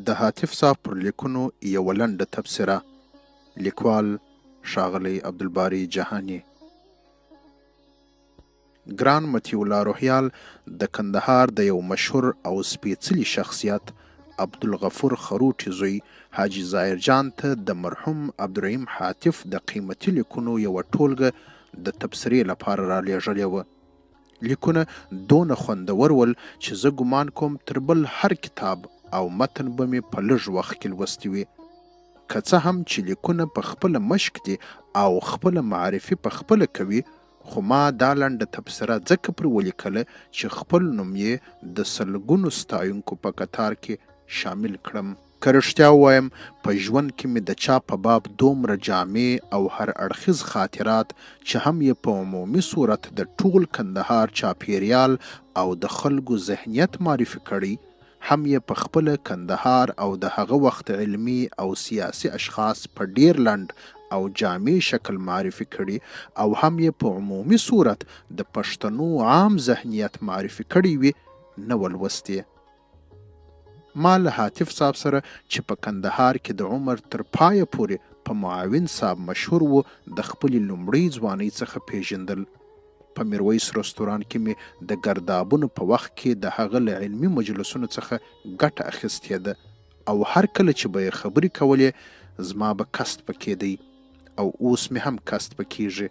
د هاتف صاحب پر لیکونو یوه لنډه تبصره، لیکوال ښاغلی عبدالباري جهاني. ګران مطیع الله روهیال د کندهار د یو مشهور او سپېڅلي شخصیت عبدالغفور خروټي زوی حاجي ظاهر جان ته د مرحوم عبدالرحیم هاتف د قیمتي لیکونو یوه ټولګه د تبصرې لپاره رالیږلې وه. لیکونه دونه خوندور ول چې زه ګمان کوم تر بل هر کتاب او متن به مې په لږ وخت کې لوستي وي. که څه هم چې لیکونه په خپله مشک دي او خپله معرفي په خپله کوي، خو ما دا لنډه تبصره ځکه پر ولیکله چې خپل نوم یې د سلګونو ستایونکو په کتار کې شامل کړم. که رښتیا ووایم، په ژوند کې مې د چا په باب دومره جامع او هر اړخیز خاطرات چې هم یې په عمومي صورت د ټول کندهار چاپېریال او د خلکو ذهنیت معرفي کړی، هم یې په خپله کندهار او د هغه وخت علمي او سیاسي اشخاص په ډېر لنډ او جامع شکل معرفي کړي او هم یې په عمومي صورت د پښتنو عام ذهنیت معرفي کړی وي، نه وه لوستي. ما له هاتف صاحب سره چې په کندهار کې د عمر تر پایه پورې په معاون صاحب مشهور و، د خپلې لومړۍ ځوانۍ څخه پېژندل. په میرویس رستوران کې مې د ګردابونو په وخت کې د هغه له علمي مجلسونو څخه ګټه اخیستې ده او هر کله چې به یې خبرې کولې، زما به کست په کېدی او اوس مې هم کست په کېږي.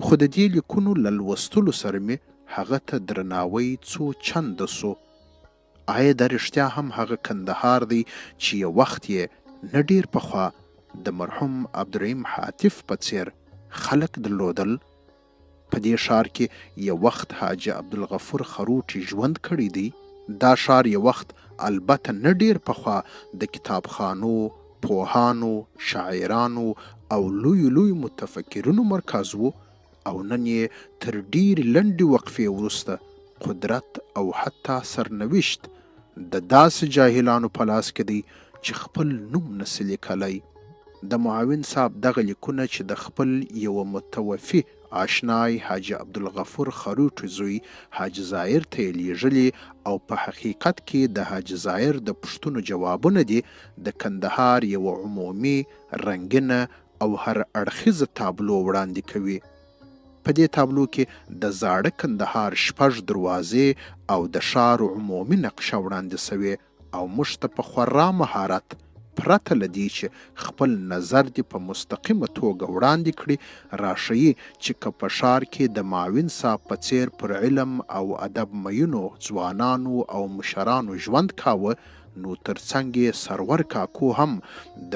خو د دې لیکونو له لوستلو سره مې هغه ته درناوی څو چنده شو. آیا دا رښتیا هم هغه کندهار دی چې یو وخت یې نه ډېر پخوا د مرحوم عبدالرحیم هاتف په څېر خلک درلودل؟ په دې ښار کې یو وخت حاجي عبدالغفور خروټي ژوند کړی دی. دا ښار یو وخت البته نه ډېر پخوا د کتابخانو، پوهانو، شاعرانو او لویو لویو متفکرینو مرکز و او نن یې تر ډېرې لنډې وقفې وروسته قدرت او حتی سرنوشت د داسې جاهلانو په لاس کې دی چې خپل نوم نه سي لیکلای. د معاون صاحب دغه لیکونه چې د خپل یوه متوفي آشنای حاجي عبدالغفور خروټي زوی حاجي ظاهر ته یې لیږلي او په حقیقت کې د حاجي ظاهر د پوښتنو جوابونه دي، د کندهار یوه عمومي، رنګینه او هر اړخیزه تابلو وړاندې کوي. په دې تابلو کې د زاړه کندهار شپږ دروازې او د ښار عمومي نقشه وړاندې شوې او موږ ته په خورا مهارت پرته له دې چې خپل نظر دې په مستقیمه توګه وړاندې کړي، راښيي چې که په ښار کې د معاون صاحب په څېر پر علم او ادب میینو ځوانانو او مشرانو ژوند کاوه، نو تر څنګ یې سرور کاکو هم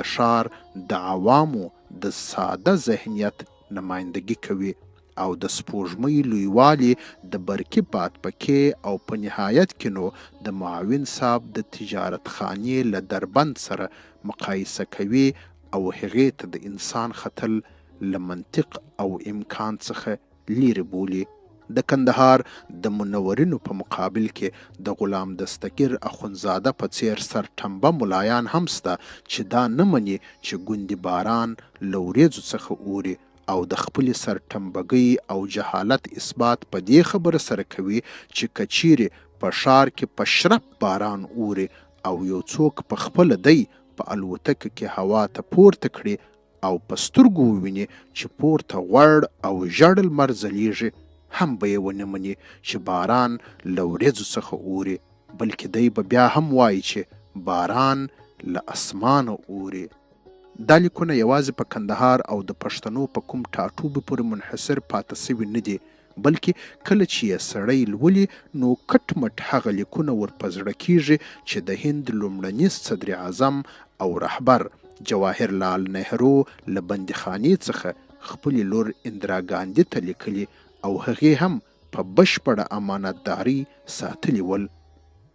د ښار د عوامو د ساده ذهنیت نمایندګي کوي او د سپوږمۍ لویوالي د برکي بادپکې او په نهایت کې نو د معاون صاحب د تجارتخانې له دربند سره مقایسه کوي او هغې ته د انسان ختل له منطق او امکان څخه لیرې بولي. د کندهار د منورینو په مقابل کې د غلام دستګیر اخندزاده په څېر سرټمبه ملایان هم شته چې دا نه مني چې ګوندې باران له ورېځو څخه اوري او د خپلې سرټمبګۍ او جهالت اثبات په دې خبره سره کوي چې که چېرې په ښار کې په شرپ باران اوري او یو څوک په خپله دی په الوتکه کې هوا ته پورته کړي او په سترګو وویني چې پورته غوړ او ژړ لمر ځلیږي، هم به یې ونه مني چې باران له وریځو څخه اوري، بلکې دی به بیا هم وایي چې باران له اسمانه اوري. دا لیکونه یوازې په کندهار او د پښتنو په کوم ټاټوبي پورې منحصر پاته شوي نه دي، بلکې کله چې یې سړی لولي نو کټ مټ هغه لیکونه ور په زړه کېږي چې د هند لومړني صدراعظم او رهبر جواهر لال نهرو له بندیخانې څخه خپلې لور اندرا ګاندي ته لیکلي او هغې هم په بشپړه امانتدارۍ ساتلي ول.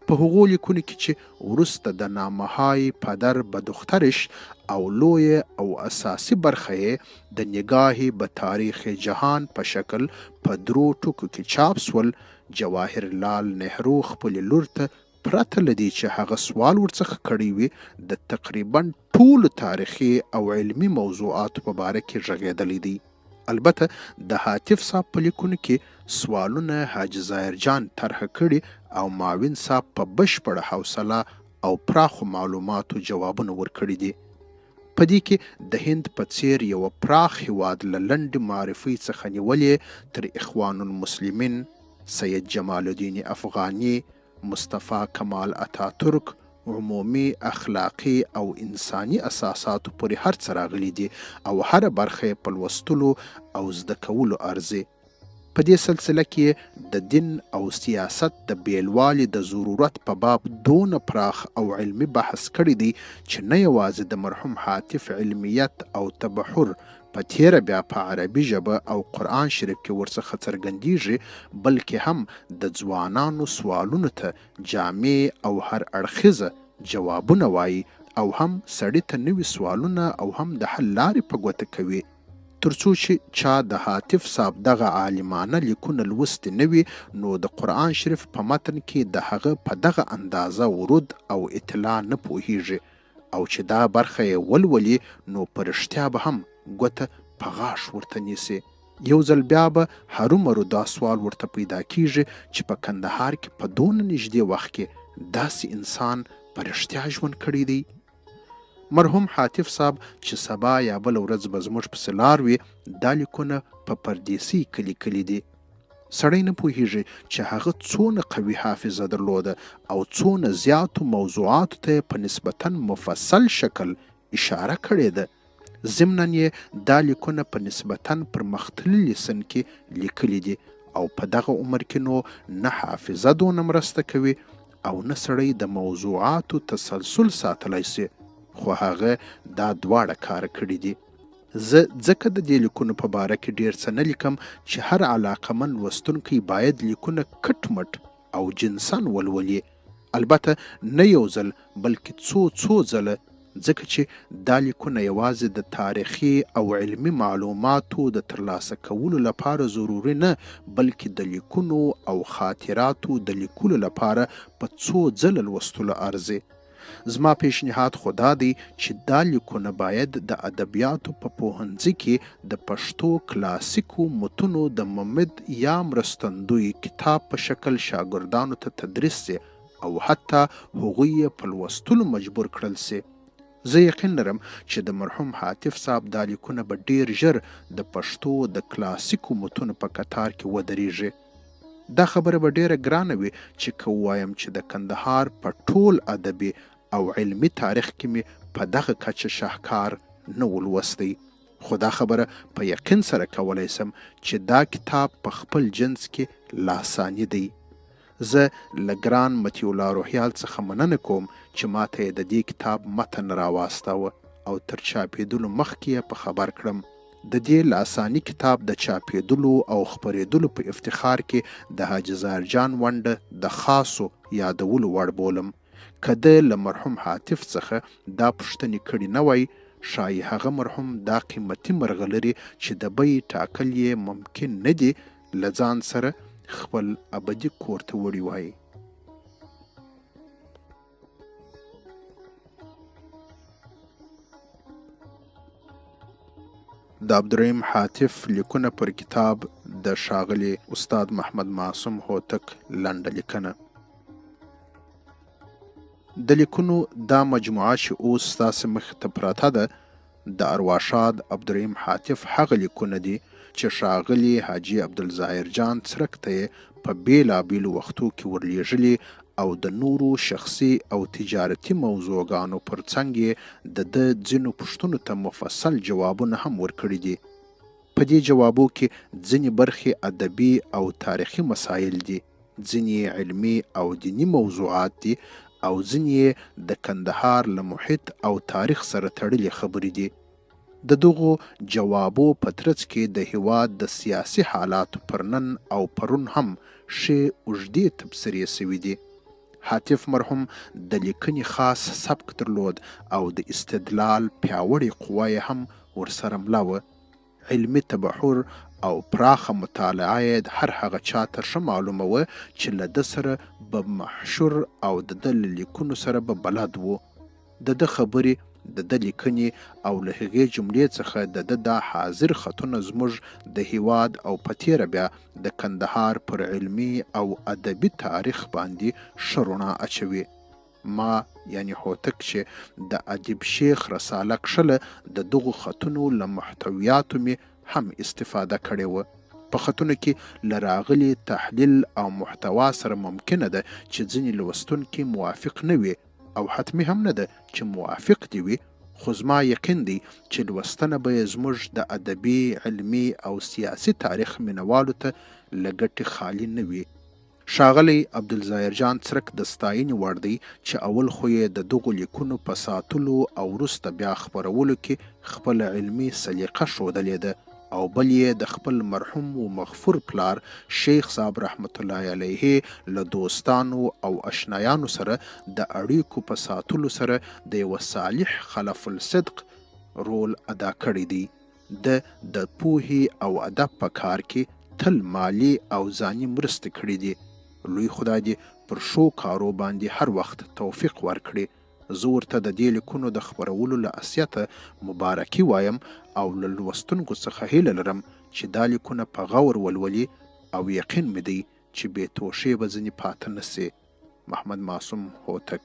په هغو لیکونو کې چې وروسته د نامه‌های پدر به دخترش او لویه او اساسي برخه یې د نګاه به تاریخ جهان په شکل په درو ټوکو کې چاپ شول، جواهر لال نهرو خپلې لور ته پرته له دې چې هغه سوال ورڅخه کړی وي، د تقریباً ټولو تاریخي او علمي موضوعاتو په باره کې غږېدلی دی. البته د هاتف صاحب په لیکونو کې سوالونه حاجي ظاهر جان طرحه کړي او معاون صاحب په بشپړه حوصله او پراخو معلوماتو جوابونه ورکړي دي. په دې کې د هند په څېر یوه پراخ هېواد له لنډې معرفۍ څخه نیولې تر اخوان المسلمین، سید جمال الدین افغاني، مصطفی کمال اتاترک، عمومي اخلاقي او انساني اساساتو پورې هر څه راغلي دي او هره برخه یې په لوستلو او زده کولو ارزي. په دې سلسله کې یې د دین او سیاست د بېلوالي د ضرورت په باب دونه پراخ او علمي بحث کړی دی چې نه یوازې د مرحوم هاتف علمیت او تبحر په تېره بیا په عربي ژبه او قرآن شریف کې ورڅخه څرګندېږي بلکې هم د ځوانانو سوالونو ته جامع او هر اړخیزه جوابونه وایي او هم سړي ته نوي سوالونه او هم د حل لارې په ګوته کوي. تر څو چې چا د هاتف صاحب دغه عالمانه لیکونه لوستي نه وي نو د قرآن شریف په متن کې د هغه په دغه اندازه ورود او اطلاع نه پوهیږي او چې دا برخه یې ولولي نو په رښتیا به هم ګوته په غاښ ورته نیسي. یو ځل بیا به هرومرو دا سوال ورته پیدا کیږي چې په کندهار کې په دونه نږدې وخت کې داسې انسان په رښتیا ژوند کړی دی؟ مرحوم هاتف صاحب چې سبا یا بله ورځ به زموږ پسې لار وي، دا لیکونه په پردېسۍ کې لیکلي دي. سړی نه پوهېږي چې هغه څونه قوي حافظه درلوده او څونه زیاتو موضوعاتو ته یې په نسبتاً مفصل شکل اشاره کړې ده. ضمناً یې دا لیکونه په نسبتاً پرمختللي سن کې لیکلي دي او په دغه عمر کې نو نه حافظه دونه مرسته کوي او نه سړی د موضوعاتو تسلسل ساتلای شي، خو هغه دا دواړه کاره کړي دي. زه ځکه د دې لیکونو په باره کې ډېر څه نه لیکم چې هر علاقمن لوستونکی باید لیکونه کټ مټ او جنساً ولولي، البته نه یو ځل بلکې څو څو ځله، ځکه چې دا لیکونه یوازې د تاریخي او علمي معلوماتو د ترلاسه کولو لپاره ضروري نه، بلکې د لیکونو او خاطراتو د لیکلو لپاره په څو ځله لوستلو ارزي. زما پیشنهاد خو دا دی چې دا لیکونه باید د ادبیاتو په پوهنځي کې د پښتو کلاسیکو متونو د ممد یا مرستندوی کتاب په شکل شاګردانو ته تدریس شي او حتی هغوی یې په لوستلو مجبور کړل شي. زه یقین لرم چې د مرحوم هاتف صاحب دا لیکونه به ډېر ژر د پښتو د کلاسیکو متونو په کتار کې ودرېږي. دا خبره به ډېره ګرانه وي چې که ووایم چې د کندهار په ټول ادبي او علمي تاریخ کې مې په دغه کچه شاهکار نه و لوستی، خو دا خبره په یقین سره کولی شم چې دا کتاب په خپل جنس کې لاثاني دی. زه له ګران مطیع الله روهیال څخه مننه کوم چې ماته یې د دې کتاب متن راواستاوه او تر چاپېدلو مخکې یې په خبر کړم. د دې لاثاني کتاب د چاپېدلو او خپرېدلو په افتخار کې د حاجي ظاهر جان ونډه د خاصو یادولو وړ بولم. که ده له مرحوم هاتف څخه دا پوښتنې کړې نه وای، ښايي هغه مرحوم دا قیمتي مرغلرې چې د بیې ټاکل یې ممکن نه دي، له ځان سره خپل ابدي کور ته وړي وای. د عبدالرحیم هاتف لیکونه پر کتاب د ښاغلي استاد محمد معصوم هوتک لنډه لیکنه. د لیکونو دا مجموعه چې اوس ستاسې مخې ته پرته ده، د ارواښاد عبدالرحیم هاتف هغه لیکونه دي چې ښاغلي حاجي عبدالظاهر جان څرک ته یې په بېلابېلو وختو کې ورلېږلي او د نورو شخصي او تجارتي موضوعګانو پر څنګ یې د ده ځینو پوښتنو ته مفصل جوابونه هم ورکړي دي. په دې جوابو کې ځینې برخې ادبي او تاریخي مسایل دي، ځینې یې علمي او دیني موضوعات دي او ځینې یې د کندهار له محیط او تاریخ سره تړلې خبرې دي. د دغو جوابو په ترڅ کې د هیواد د سیاسي حالاتو پر نن او پرون هم ښې اوږدې تبصرې شوې دي. هاتف مرحوم د لیکنې خاص سبک درلود او د استدلال پیاوړې قوه یې هم ورسره مله وه. علمي تبحر او پراخه مطالعه یې هر هغه چا ته ښه معلومه وه چې له ده سره به محشور او د ده له لیکنو سره به بلد وو. د ده خبرې، د ده لیکنې او له هغې جملې څخه د ده دا حاضر خطونه زموږ د هیواد او په تېره بیا د کندهار پر علمي او ادبي تاریخ باندې ښه رڼا اچوي. ما یعنې هوتک چې د ادیب شیخ رساله کښله د دغو خطونو له محتویاتو مې هم استفاده کړې وه. په خطونو کې له راغلي تحلیل او محتوا سره ممکنه ده چې ځینې لوستونکي موافق نه وي او حتمي هم نه ده چې موافق دې وي، خو زما یقین دی چې لوستنه به یې زموږ د ادبي، علمي او سیاسي تاریخ مینوالو ته له ګټې خالي نه وي. ښاغلی عبدالظاهر جان څرک د ستاینې وړ دی چې اول خو یې د دغو لیکونو په ساتلو او وروسته بیا خپرولو کې خپله علمي سلیقه ښودلې ده او بل یې د خپل مرحوم و مغفور پلار شیخ صاحب رحمة الله علیه له دوستانو او اشنایانو سره د اړیکو په ساتلو سره د یوه صالح خلف الصدق رول ادا کړی دی. ده د پوهې او ادب په کار کې تل مالي او ځاني مرستې کړې دي. لوی خدای دې پر ښو کارو باندې هر وخت توفیق ورکړي. زه ورته د دې لیکونو د خپرولو له اصیته مبارکي وایم او له لوستونکو څخه هیله لرم چې دا لیکونه په غور ولولي او یقین مې دی چې بې توښې به ځنې پاته نه شي. محمد معصوم هوتک.